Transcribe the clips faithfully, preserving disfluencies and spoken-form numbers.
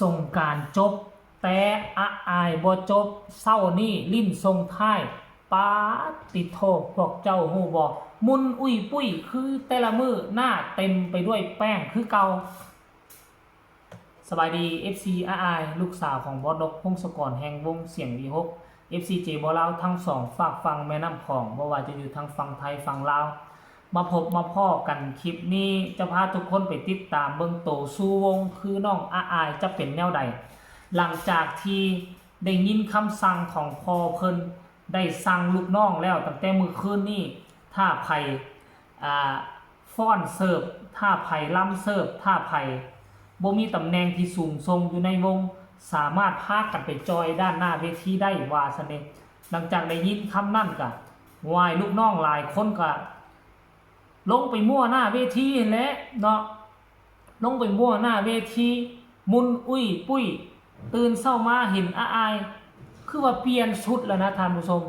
สงกรานต์จบ แต่อะอายบ่จบ เช้านี้ลิ้นส่งท้าย ปาดติดโท พวกเจ้าฮู้บ่ มุ่นอุ้ยปุ้ย คือแต่ละมื้อหน้าเต็มไปด้วยแป้งคือเก่า สบายดี เอฟซี อะอาย ลูกสาวของบอสนก พงศกร แห่งวงเสียงวีหก เอฟซี เจ บ่าวลาว ทั้งสองฟากฝั่งแม่น้ำขอม บ่ว่าจะอยู่ทางฝั่งไทยฝั่งลาว มาพบมาพ้อกันคลิปนี้ จะพาทุกคนไปติดตามเบิ่งโตสู่วง คือน้องอะอายจะเป็นแนวใด หลังจากที่ได้ยินคำสั่งของพ่อเพิ่น ได้สั่งลูกน้องแล้วตั้งแต่มื้อคืนนี้ ถ้าไผ อ่า ฟ้อนเสิร์ฟ ถ้าไผลำเสิร์ฟ ถ้าไผบ่มีตำแหน่งที่สูงส่งอยู่ในวง สามารถพากันไปจอยด้านหน้าเวทีได้ ว่าซั่นเด้ หลังจากได้ยินคำนั้นก็ ว้าย ลูกน้องหลายคนก็ ลงไปมั่วหน้าเวทีหั้นแหละเนาะ ลงไปมั่วหน้าเวที มุ่นอุ้ยปุ้ย ตื่นเช้ามาเห็นอะอาย คือว่าเปลี่ยนชุดแล้วนะท่านผู้ชม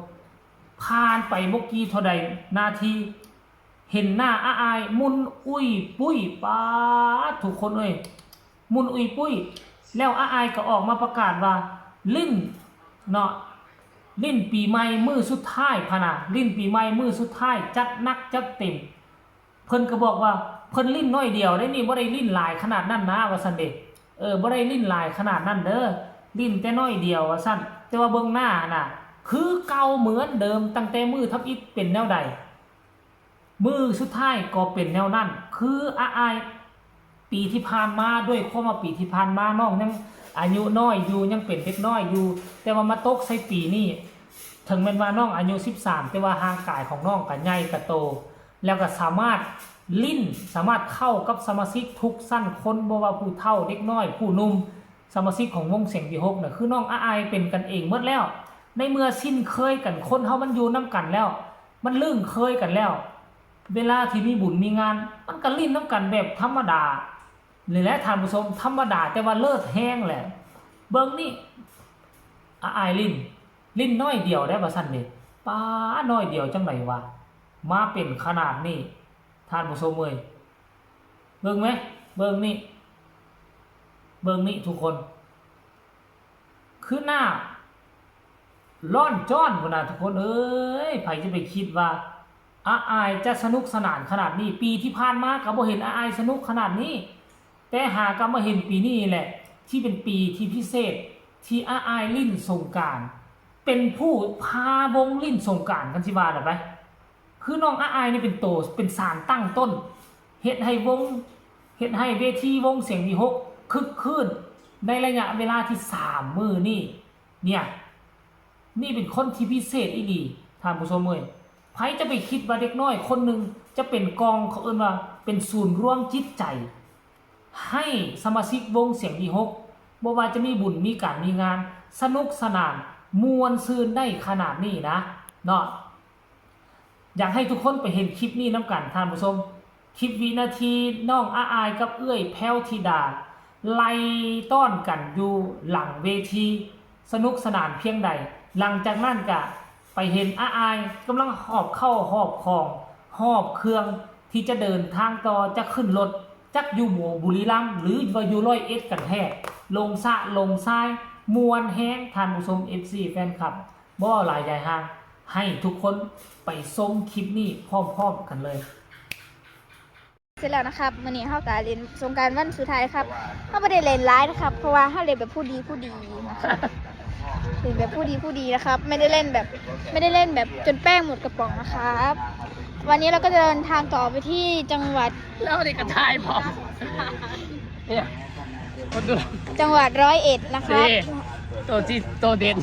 ผ่านไปบ่กี่เท่าใดนาที เห็นหน้าอะอาย มุ่นอุ้ยปุ้ย ป๊าด ทุกคนเอ้ย มุ่นอุ้ยปุ้ย แล้วอะอายก็ออกมาประกาศว่า ลิ้น เนาะ ลิ้นปีใหม่มื้อสุดท้ายพะนะ ลิ้นปีใหม่มื้อสุดท้าย จัดหนักจัดเต็ม เพิ่นก็บอกว่า เพิ่นลิ้นน้อยเดียวเด้นี่ บ่ได้ลิ้นหลายขนาดนั้นนะ ว่าซั่นเด้ เออ บ่ได้ลิ้นหลายขนาดนั้นเด้อ ลิ้นแต่น้อยเดียว ว่าซั่น แต่ว่าเบิ่งหน้าน่ะ คือเก่าเหมือนเดิม ตั้งแต่มื้อทำอิฐเป็นแนวใด มื้อสุดท้ายก็เป็นแนวนั้น คืออะอาย ปีที่ผ่านมา ด้วยความว่าปีที่ผ่านมาน้องยังอายุน้อยอยู่ ยังเป็นเด็กน้อยอยู่ แต่ว่ามาตกใส่ปีนี้ ถึงแม้นว่าน้องอายุสิบสาม แต่ว่าร่างกายของน้องก็ใหญ่ก็โต แล้วก็สามารถลิ้น สามารถเข้ากับสมาชิกทุกชั้นคน บ่ว่าผู้เฒ่า เด็กน้อย ผู้หนุ่ม สมาชิกของวงเสียงวีหกน่ะ คือน้องอะอายเป็นกันเองหมดแล้ว ในเมื่อชินเคยกัน คนเฮามันอยู่นำกันแล้ว มันลื่นเคยกันแล้ว เวลาที่มีบุญมีงาน มันก็ลิ้นนำกันแบบธรรมดา นี่แหละท่านผู้ชม ธรรมดาแต่ว่าเลิศแฮงแหละ เบิ่งนี่ อะอายลิ้น ลิ้นน้อยเดียวได้ว่าซั่นเด้ ป๊า น้อยเดียวจังไดวะ มาเป็นขนาดนี้ ท่านผู้ชมเอ้ย เบิ่งไหม เบิ่งนี่ เบิ่งนี่ทุกคน คือหน้า ร้อนจ้อนพุ้นนะทุกคนเอ้ย ไผจะไปคิดว่า อะอายจะสนุกสนานขนาดนี้ ปีที่ผ่านมาก็บ่เห็นอะอายสนุกขนาดนี้ แต่หากลับมาเห็นปีนี้แหละ ที่เป็นปีที่พิเศษ ที่อะอายลิ้นสงกรานต์ เป็นผู้พาวงลิ้นสงกรานต์ คันสิว่าน่ะไป คือน้องอะอายนี่เป็นโต เป็นสารตั้งต้น เฮ็ดให้วง เฮ็ดให้เวทีวงเสียงวีหก คึกคื้น ในระยะเวลาที่สามมื้อนี่ เนี่ย นี่เป็นคนที่พิเศษอีหลี ท่านผู้ชมเอ้ย ไผจะไปคิดว่าเด็กน้อยคนหนึ่งจะเป็นกอง เขาเอิ้นว่าเป็นศูนย์รวมจิตใจ ให้สมาชิกวงเสียงวีหก บ่ว่าจะมีบุญมีการมีงาน สนุกสนาน ม่วนซื่นได้ขนาดนี้นะ เนาะ อยากให้ทุกคนไปเห็นคลิปนี้นำกัน ท่านผู้ชม คลิปวินาทีน้องอะอายกับเอื้อยแพรวธิดา ไล่ต้อนกันอยู่หลังเวที สนุกสนานเพียงใด หลังจากนั้นก็ไปเห็นอะอายกำลังหอบเข้าหอบของ หอบเครื่องที่จะเดินทางต่อ จะขึ้นรถ จักอยู่บุรีรัมย์หรือว่าอยู่ร้อยเอ็ดกันแท้ ลงสระลงทราย ม่วนแฮง ท่านผู้ชม เอฟซี แฟนคลับ บ่หลายยายห่าง ให้ทุกคนไปชมคลิปนี้พร้อมๆกันเลย เสร็จแล้วนะครับ มื้อนี้เฮาก็เล่นสงกรานต์วันสุดท้ายครับ เฮาบ่ได้เล่นหลายนะครับ เพราะว่าเฮาเล่นแบบผู้ดีผู้ดีนะครับ เล่นแบบผู้ดีผู้ดีนะครับ ไม่ได้เล่นแบบ ไม่ได้เล่นแบบจนแป้งหมดกระป๋องนะครับ วันนี้เราก็จะเดินทางต่อไปที่จังหวัด แล้วเด็กกระชายบอก เนี่ย คนดู จังหวัดร้อยเอ็ดนะครับ นี่ ตัวที่ ตัวเด่น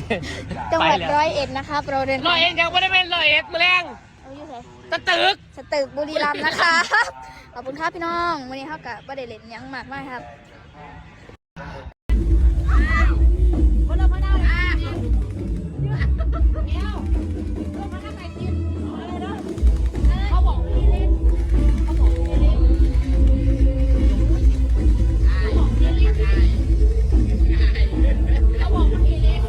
จังหวัด ไปแล้ว ร้อยเอ็ดนะครับ เราเดินทาง ร้อยเอ็ดยังบ่ได้แม่นร้อยเอ็ดมื้อแลง เอาอยู่ไส สตึก สตึกบุรีรัมย์นะครับ ขอบคุณครับพี่น้อง มื้อนี้เฮาก็บ่ได้เล่นหยังมากมายครับ เขาบอกให้เล่น เขาบอกให้เล่น เขาบอกให้เล่น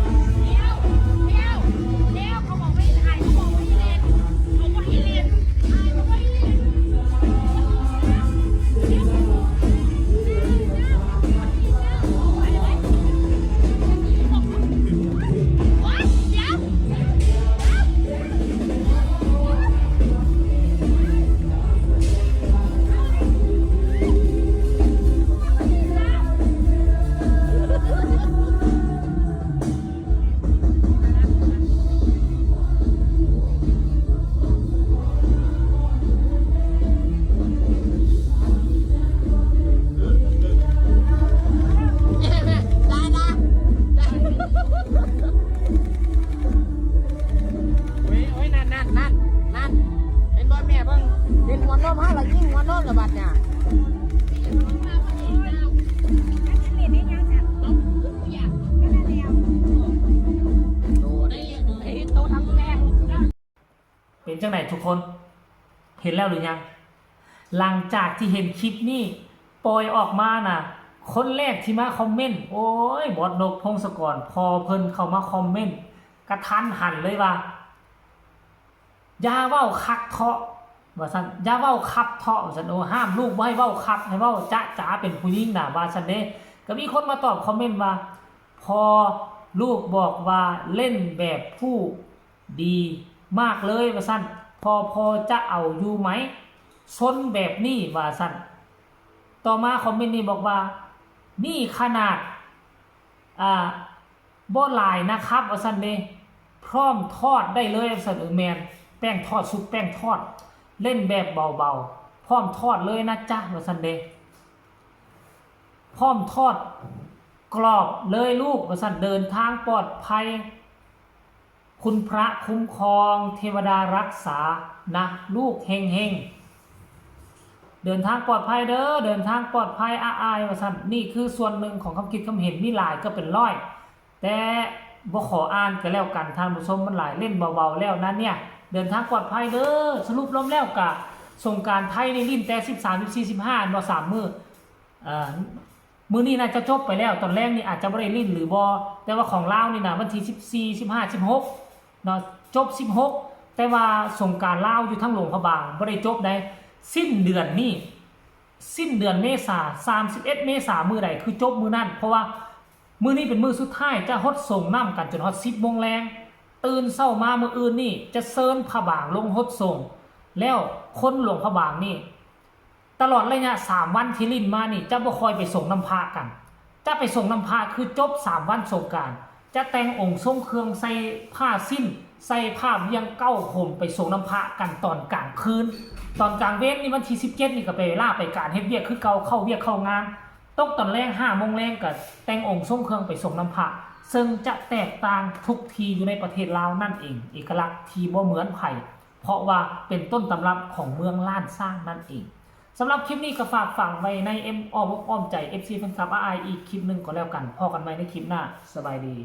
เป็นจังได๋ทุกคน เห็นแล้วหรือยัง หลังจากที่เห็นคลิปนี้ปล่อยออกมาน่ะ คนแรกที่มาคอมเมนต์ โอ้ย บอสนกพงศกร พ่อเพิ่นเข้ามาคอมเมนต์กะทันหันเลยว่า อย่าเว้าคักเถาะ ว่าซั่น อย่าเว้าคักเถาะ ว่าซั่น โอ้ ห้ามลูกบ่ให้เว้าคัก ให้เว้าจ๊ะจ๋าเป็นผู้หญิงน่ะ ว่าซั่นเด้ ก็มีคนมาตอบคอมเมนต์ว่า พ่อลูกบอกว่าเล่นแบบผู้ดีมากเลย ว่าซั่น พ่อ พ่อจะเอาอยู่ไหม ซนแบบนี้ ว่าซั่น ต่อมาคอมเมนต์นี้บอกว่า นี่ขนาด อ่า บ่หลายนะครับ ว่าซั่นเด้ พร้อมทอดได้เลย ว่าซั่น เออ แม่น แป้งทอด ซุปแป้งทอด เล่นแบบเบาๆ พร้อมทอดเลยนะจ๊ะ ว่าซั่นเด้ พร้อมทอดกรอบเลยลูก ว่าซั่น เดินทางปลอดภัย คุณพระคุ้มครอง เทวดารักษานะลูก เฮงๆ เดินทางปลอดภัยเด้อ เดินทางปลอดภัย อ้ายๆ ว่าซั่น นี่คือส่วนหนึ่งของคำคิดคำเห็น มีหลายก็เป็นร้อย แต่บ่ขออ่านก็แล้วกัน ท่านผู้ชม มันหลาย เล่นเบาๆ แล้วนั้นเนี่ย เดินทางปลอดภัยเด้อ สรุปรวมแล้วกะ สงกรานต์ไทยนี่เล่นแต่ สิบสาม สิบสี่ สิบห้า บ่ สาม มื้อ เอ่อ มื้อนี้น่าจะจบไปแล้ว ตอนแรกนี่อาจจะบ่ได้เล่นหรือบ่ แต่ว่าของลาวนี่นะ วันที่ สิบสี่ สิบห้า สิบหก เนาะ จบ สิบหก แต่ว่าสงกรานต์ลาวอยู่ทางหลวงพระบางบ่ได้จบได้ สิ้นเดือนนี้ สิ้นเดือนเมษา สามสิบเอ็ด เมษา มื้อใดคือจบมื้อนั้น เพราะว่ามื้อนี้เป็นมื้อสุดท้าย จะฮดสรงน้ำกันจนฮอด สิบโมงแลง ตื่นเช้ามามื้ออื่นนี่จะเชิญพระบางลงฮดสรง แล้วคนหลวงพระบางนี่ ตลอดระยะ สาม วันที่เล่นมานี่ จะบ่ค่อยไปสรงน้ำพระกัน จะไปสรงน้ำพระคือจบ สาม วันสงกรานต์ จะแต่งองค์ทรงเครื่อง ใส่ผ้าสิ้น ใส่ผ้าเวียงเก้าห่ม ไปสรงน้ำพระกันตอนกลางคืน ตอนกลางเว็นนี่ วันที่ สิบเจ็ด นี่ก็ไปลาไปการเฮ็ดเวียกคือเก่า เข้าเวียกเข้างาน ตกตอนแลง ห้า โมงแลงก็แต่งองค์ทรงเครื่องไปสรงน้ำพระ ซึ่งจะแตกต่างทุกที่อยู่ในประเทศลาวนั่นเอง เอกลักษณ์ที่บ่เหมือนไผ เพราะว่าเป็นต้นตำรับของเมืองล้านช้างนั่นเอง สำหรับคลิปนี้ก็ฝากฝังไว้ในอ้อมอกอ้อมใจ เอฟซี แฟนคลับอ้ายๆ อีกคลิปหนึ่งก็แล้วกัน พ้อกันใหม่ในคลิปหน้า สบายดี